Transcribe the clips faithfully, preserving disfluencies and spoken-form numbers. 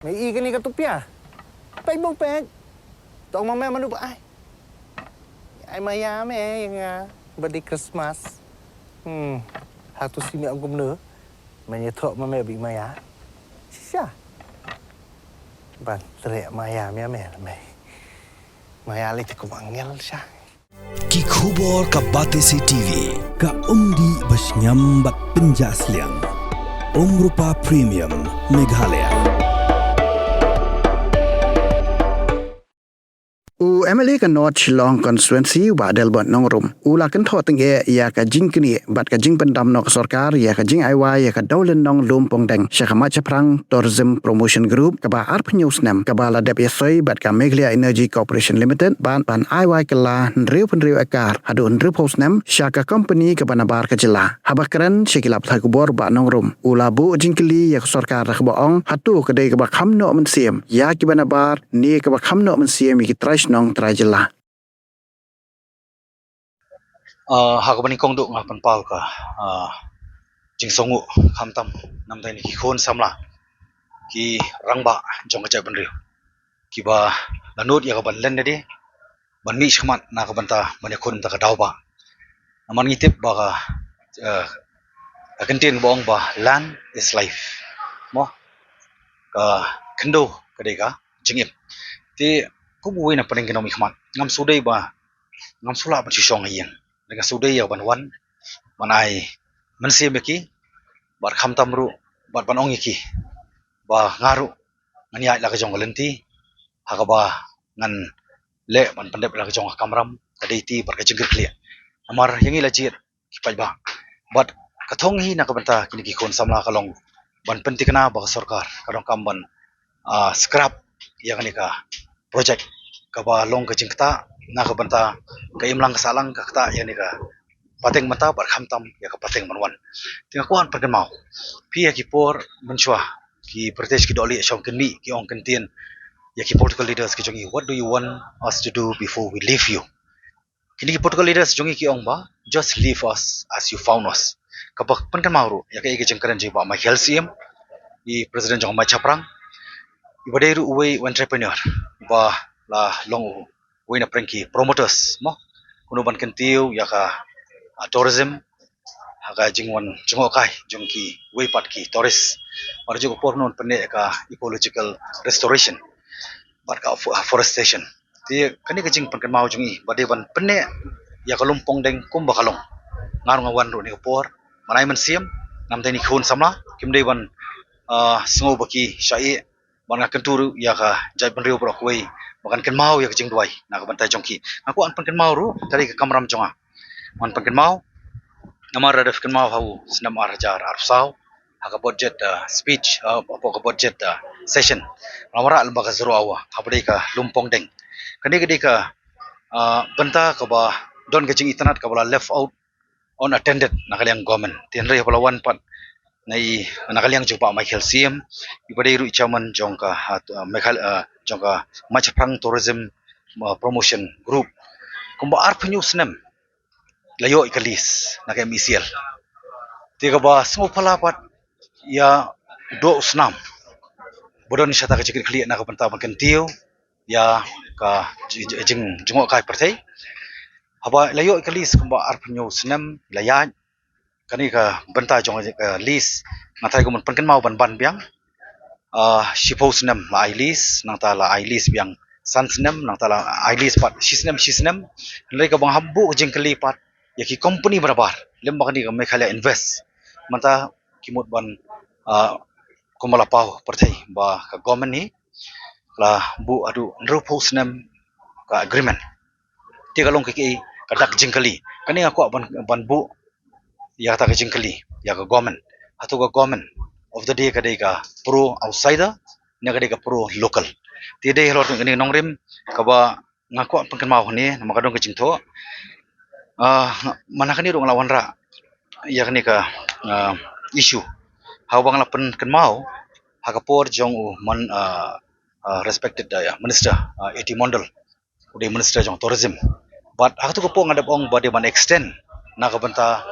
Me i kane ka tupia. Peit bong peit. Tong ma me manu ba ai. Ai maya me ïa nga. Bad di Christmas. Hmm. Hatu si me ong kumno. Me ïa thok ma me bi maya. Shisha. Ban trek maya me me me. Maya li te kum angel sha. Ki khubor ka Batesi T V, ka umdih ba shngiam bad pynjah sliang. Umrupa Premium, Meghalaya. U M L A ka North Shillong Constituency, Bah Adelbert Nongrum, u la kynthoh tyngeh ïa ka jingknieh bad ka jingpyndam noh ka sorkar ïa ka jingai wai ïa ka dewlynnong lum pongdeng sha ka Mait Shaphrang Tourism Promotion Group kaba arphew hynñiew snem, kaba la dep ïasoi bad ka Meghalaya Energy Corporation Limited, bad ban ai wai kylla hynriew phew hynriew ekar haduh hynriew phew snem sha ka kompani kaba nabar ka jylla. Haba kren sha ki lad pathai khubor, Bah Nongrum u la buh jingkylli ïa ka sorkar da kaba ong hato ka dei kaba kham noh mynsiem ïa kiba nabar ne kaba kham noh mynsiem ïa ki trai shnong trai jylla. Ah, ha kaba nyngkong duh nga pynpaw ka, ah, jingsngewnguh khamtam namar ïa ki khun samla, ki rangbah jong ka jaitbynriew, kiba la nud ïa ka ban len na die ban mih shakhmat na ka bynta ban ïakhun bynta ka daw ba. Namar ngi tip ba ka, eh, ka kyntien ba ong ba land is life. Mo, ka khyndew ka dei ka jingim. Te kum uwei na pdeng ki nongmihkhmat, ngam shu dei ba, ngam shu lah ban shu shong ha ïing. Nga shu dei ïa ban wan ban ai mynsiem ïa ki, bad khamtam ruh bad ban ong ïa ki ba nga ruh ngan ïaid la ka jong ka lynti ha kaba ngan leh ban pyndep la ka jong ka kamram, ka dei ti bad ka jingkyrkhu. Namar ïa ngi la jied ki paidbah. Bad ka thong hi na ka bynta kine ki khun samla ka long ban pynthikna ba ka sorkar ka donkam ban, ah, scrap ïa kane ka project kaba long ka jingktah na ka bynta ka imlang ka sahlang, ka ktah ïa kane ka pateng mynta bad khamtam ïa ka pateng ban wan. Te nga kwah pynkynmaw phi ïa ki por mynshuwa, ki British ki dohlieh shong kynmih ki ong kyntien ïa ki political leaders ki jong ngi, "What do you want us to do before we leave you?" Kine ki political leaders jong ngi ki ong ba, "Just leave us as you found us." Kaba pynkynmaw ruh ïa kaei ka jingkren jong i Bah Michael Syiem, i president jong ka Mait Shaphrang, iba dei ruh uwei u entrepreneur ba la long uwei na pdeng ki promoters, mo, kumno ban kyntiew ïa ka, ah, tourism ha ka jingwan jngohkai jong kiwei pat ki tourist. Bad ha kajuh ka por kumno ban pynneh ïa ka ecological restoration bad ka afo-, afforestation. Te kane ka jingpynkynmaw jong i ba dei ban pynneh ïa ka lum pongdeng kumba ka long. Nga ruh nga wan ruh kane ka por ban ai mynsiem namar ïa kine ki khun samla, kim dei ban, ah, sngew ba ki shah ïeh bad nga kyntu ruh ïa ka jaitbynriew baroh kawei ba kan kynmaw ïa ka jingduwai na ka bynta jong ki. Nga kwah pynkynmaw ruh ka dei ka kamram jong nga. Wan pynkynmaw namar da dep kynmaw ha u snem ar hajar arphew saw ha ka budget, ah, speech, ah, hapoh ka budget, ah, session. Nga wanrah lem bad ka zero hour ha ba dei ka lum pongdeng. Kane ka dei ka, ah, bynta kaba don ka jingitynnad kaba la left out unattended na ka liang government. Te hynrei haba la wan pat na i, na ka liang jong Bah Michael Syiem, iba dei ruh i chairman jong ka, ah, Meghalaya, ah, jong ka Mait Shaphrang Tourism, ah, Promotion Group, kumba arphew hynñiew snem la ïoh ïa ka lease na ka M E C L. Te kaba sngewphylla pat ïa u doh u snam ba don shata ka jingkitkhlieh na ka bynta ban kyntiew ïa ka ji-, ji-, jing, jngohkai pyrthei. Haba la ïoh ïa ka lease kumba arphew hynñiew snem la ïaid. Kane ka bynta jong ka lease, nga tharai kumno ban pynkynmaw ban ban biang. Ah, shiphew snem la ai lease, nangta la ai lease biang san snem, nangta la ai lease pat shi snem, shi snem. Hynrei kaba nga hap buh ka jingkylli pat ïa ki company barabar lem bad kane ka Meghalaya Invest, mynta ki mut ban, ah, kumba la paw pyrthei ba ka government hi la buh haduh hynriewphew snem ka agreement. Te ka long ka, ka, ka dak jingkylli. Kane nga kwah ban, ban buh ïa kata ka jingkylli ïa ka government. Hato ka government of the day ka dei ka pro outsider ne ka dei ka pro local? Te dei halor kane ka nongrim kaba nga kwah pynkynmaw hangne namar ka don ka jingthoh. Ah, nga, man ha kane ruh nga la wanrah ïa kane ka, ah, issue ha kaba nga la pynkynmaw ha ka por jong u man, ah, ah, respected, ah, minister, ah, A T Mondal, u dei minister jong tourism. Bad ha katu ka por nga dep ong ba dei ban extend na ka bynta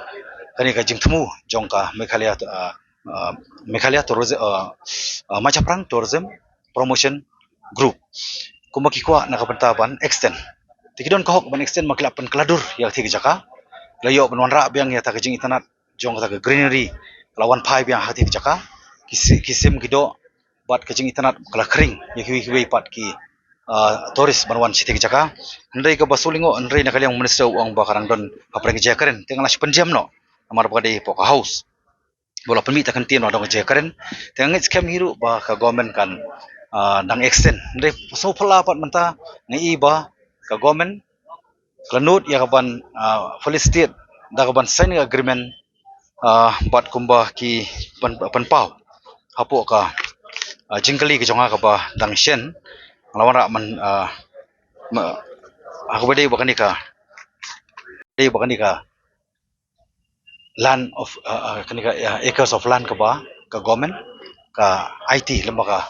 kane ka jingthmu jong ka Meghalaya, ah, ah, Meghalaya tourism, ah, ah, Mait Shaphrang Tourism Promotion Group. Kumba ki kwah na ka bynta ban extend. Te ki don ka hok ban extend ma ki la pynkylla dur ïa ka thie ka jaka. La ïoh ban wanrah biang ïa ta ka jingitynnad jong kata ka greenery, ka la wan phai biang ha kata ka jaka. Ki si-, ki sim ki doh bad ka jingitynnad ka la khring ïa kiwei kiwei pat ki, ah, tourist ban wan sha kata ka jaka. Hynrei kaba sngewlyngngoh, hynrei na ka liang u minister u ong ba ka dang don hapdeng ka jingkren. Te nga la shu pynjem noh namar ba ka dei hapoh ka House. Ba la pynmih ta ka ktien ba dang jingkren. Te nga ngeit skhem hi ruh ba ka government kan, ah, dang extend. Hynrei sngewphylla pat mynta nga i ba ka government ka la nud ïa ka ban, ah, felicitate da ka ban sign ka agreement, ah, bad kumba ki pyn-, pynpaw hapoh ka, ah, jingkylli ka jong nga kaba dang shen. Nga la wanrah man, ah, ma-, ha kaba dei ba kane ka, dei ba kane ka land of, ah, ah, kane ka, ah, acres of land kaba ka government ka aiti lem bad ka,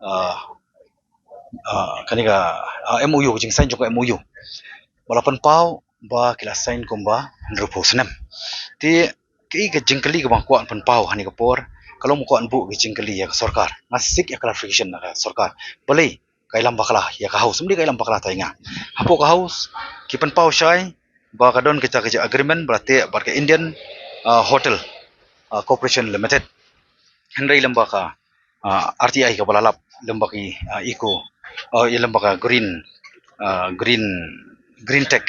ah, ah, kane ka, ah, M O U, ka jingsign jong ka M O U. Ba la pynpaw ba ki la sign kumba hynriewphew snem. Te kaei ka jingkylli kaba nga kwah pynpaw ha kane ka por, ka long ba kwah buh ka jingkylli ïa ka sorkar. Nga seek ïa clarification na ka sorkar. Balei ka ïalam bakla ïa ka House? Balei ka ïalam bakla ta ïa nga? Hapoh ka House ki pynpaw shai ba ka don kita ka agreement ba la teh bad ka Indian, ah, Hotel, ah, Corporation Limited. Hynrei lem bad ka, ah, R T I kaba la lap lem bad ki, ah, eco, ah, ïa lem bad ka green, ah, green, green tech.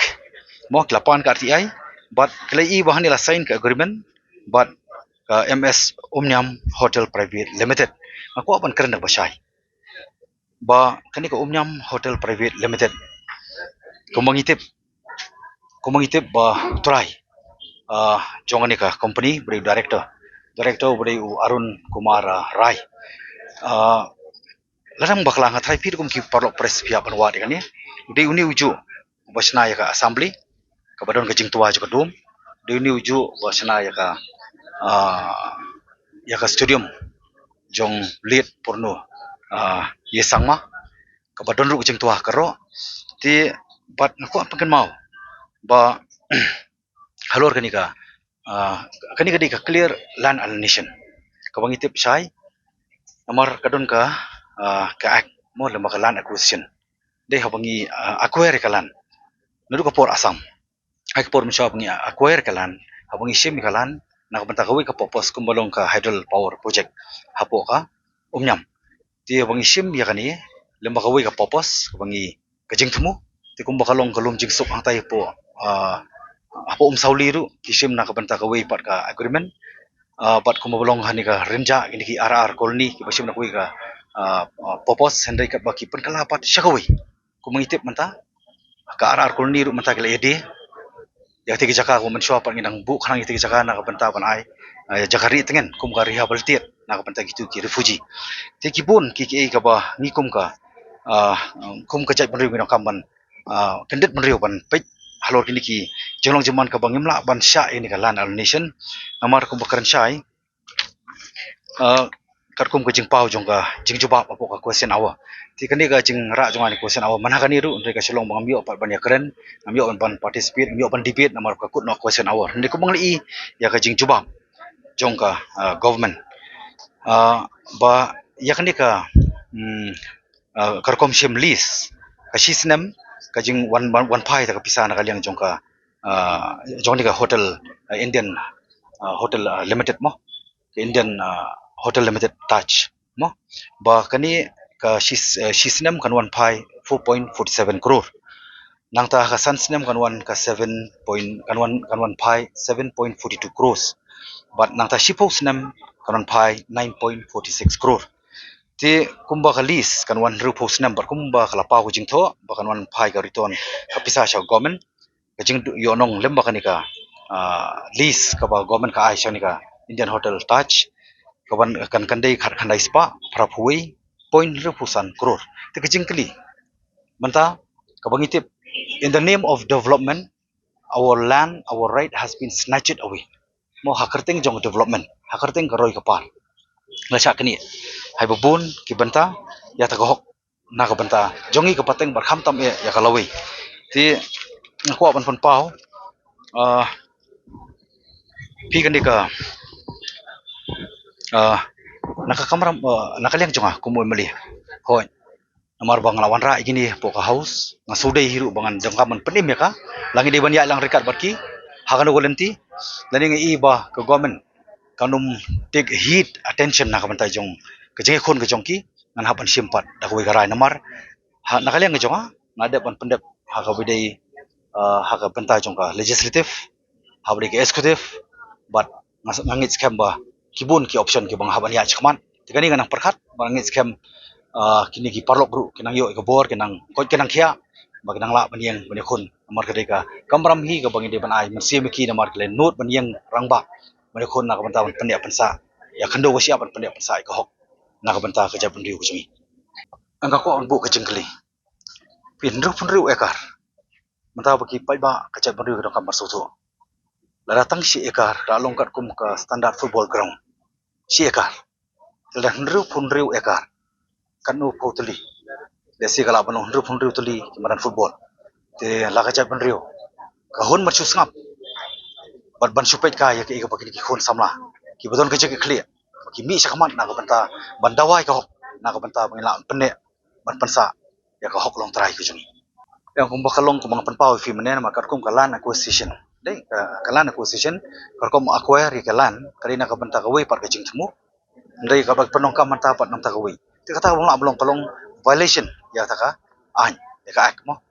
Mo, ki la pan ka R T I bad ki la i ba hangne la sign ka agreement bad ka M S Omnium Hotel Private Limited. Nga kwah ban kren da kaba shai ba kane ka Omnium Hotel Private Limited, kumba ngi tip, kumba ngi tip ba u trai, ah, jong kane ka company ba dei u director, director ba dei u Arun Kumar, ah, Rai. Ah, la dang bakla, nga tharai phi kum ki paralok press phi hap ban wad ïa kane. U dei une ujuh uba shna ïa ka assembly kaba don ka jingtwa jong ka dum. U dei une ujuh uba shna ïa ka, ah, ïa ka stadium jong late Purno, ah, Ïeisangma, kaba don ruh ka jingtwa ka roh. Te bad nga kwah pynkynmaw ba halor kane ka, ah, kane ka dei ka clear land alienation kaba ngi tip shai. Namar ka don ka, ah, ka act mo lem bad ka land acquisition. Dei haba ngi, ah, acquire ka land naduh ka por Assam. Ha ka por mynshuwa ba ngi acquire ka land, haba ngi shim ka land na ka bynta kawei ka purpose kumba long ka hydro power project hapoh ka Omnium. Te haba ngi shim ïa kane lem bad kawei ka purpose kaba ngi, ka jingthmu. Te kumba ka long ka lum jingsuk hangtai hapoh, ah, hapoh Umsawli ruh ki shim na ka bynta kawei pat ka agreement. Ah, bad kumba ba long ha kane ka Rynjah, kine ki R R colony kiba shim na kawei ka, ah, ah, purpose, hynrei katba ki pynkylla pat sha kawei. Kumba ngi tip mynta ka R R colony ruh mynta ki la ïadei ïa kata ka jaka, kumba mynshuwa pat ngi dang buh khnang ïa kata ka jaka na ka bynta ban ai, ah, jaka rieh tngen kum ka rehabilitate na ka bynta kito ki refugee. Te ki bun ki, kiei kaba ngi kum ka, ah, kum ka jaitbynriew ngi donkam ban, ah, kyndit bynriew ban peit halor kine ki jinglong jingman kaba ngim lah ban shah ïa kane ka land alienation. Namar kumba kren shai, ah, katkum ka jingpaw jong ka jingjubab hapoh ka question hour. Te kane ka jingrah jong nga ha kane ka question hour man ha kane ruh, hynrei ka shu long ba ngam ïoh pat ban ïakren, ngam ïoh ban, ban participate, ngam ïoh ban debate namar ka kut noh ka question hour. Hynrei kumba ngi la i ïa ka jingjubab jong ka, ah, government, ah, ba ïa kane ka, hmm, ah, ka rukom shim lease ka shi snem ka jingwan, wan, wan phai ta ka pisa na ka liang jong ka, ah, jong kane ka hotel, ah, Indian, ah, Hotel, ah, Limited mo, ka Indian, ah, Hotel Limited Taj mo, ba kane ka shi, ah, shi snem kan wan phai four point forty seven crore. Nangta ka san snem kan wan ka seven point, kan wan, kan wan phai seven point forty two crores. Bad nangta shiphew snem kan wan phai nine point forty six crore. Te kumba ka lease kan wan hynriewphew snem bad kumba ka la paw ka jingthoh ba kan wan phai ka return ka pisa sha government. Ka jingïohnong lem bad kane ka, ah, lease kaba government ka ai sha kane ka Indian Hotel Taj, ka ban kan, kan dei khatkhyndai spah phraphew wei point hynriewphew san crore. Te ka jingkylli mynta kaba ngi tip, in the name of development, our land, our right has been snatched away. Mo, ha kyrteng jong development, ha kyrteng ka roi ka par, la shah knieh haba bun ki bynta ïa ta ka hok na ka bynta jong ngi ka pateng bad khamtam eh ïa ka lawei. Te nga kwah ban pynpaw, ah, phi kane ka, ah, na ka kamram, ah, na ka liang jong nga kum u M L A, Hooid. Namar ba nga la wanrah ïa kine hapoh ka House, nga shu dei hi ruh ba ngan donkam ban pynim ïa ka. Lane ngi dei ban ïaid lang ryngkat bad ki ha kano ka lynti. Lane nga i ba ka government kan ym take heed, attention na ka bynta jong ka jingïakhun ka jong ki. Ngan hap ban shim pat da kawei ka rai namar ha, na ka liang ka jong nga, nga dep ban pyndep ha kaba dei, ah, ha ka bynta jong ka legislative, ha kaba dei ka executive, bad nga, nga ngeit skhem ba ki bun ki option kiba nga hap ban ïaid shakhmat. Te kane nga nang pyrkhat ba nga ngeit skhem, ah, kine ki paralok ruh ki nang ïoh ïa ka bor, ki nang koit ki nang khiah ba ki nang lah ban ïeng ban ïakhun. Namar ka dei ka kamram hi kaba ngi dei ban ai mynsiem ïa ki namar ki la nud ban ïeng rangbah ban ïakhun na ka bynta ban pynneh pynsah ïa ka khyndew ka shyiap, ban pynneh pynsah ïa ka hok na ka bynta ka jaitbynriew ka jong ngi. Nga kwah ban buh ka jingkylli. Phi, hynriewphew hynriew ekar. Mynta ba ki paidbah ka jaitbynriew ki donkam ban sngewthuh. Lada tang shi ekar, la long katkum ka standard football ground. Shi ekar. Lada hynriewphew hynriew ekar, katno phew tylli? Lehse ka lah ban long hynriewphew hynriew tylli ki madan football. Te la ka jaitbynriew ka hun ban shu sngap bad ban shu peit kai ïa kaei kaba kine ki khun samla kiba don ka jingkitkhlieh, ki mih shakhmat na ka bynta ban dawa ïa ka hok, na ka bynta ba ngin lah pynneh ban pynsah ïa ka hok longtrai ka jong ngi. Ïa, kumba ka long, kumba nga pynpaw ïa phi mynne, namar katkum ka land acquisition. Dei, ka, ka land acquisition, ka rukom acquire ïa ka land ka dei na ka bynta kawei pat ka jingthmu. Hynrei kaba pyndonkam mynta pat na ka bynta kawei. Te kata kaba lah ban long, ka long violation ïa kata ka aiñ, ïa ka act mo.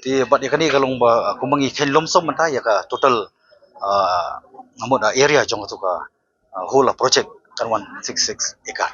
Te bad ïa kane ka long ba, ah, kumba ngi kheiñ lumsum mynta ïa ka total, ah, nga mut, ah, area jong katu ka, ah, whole project kan wan six six acre.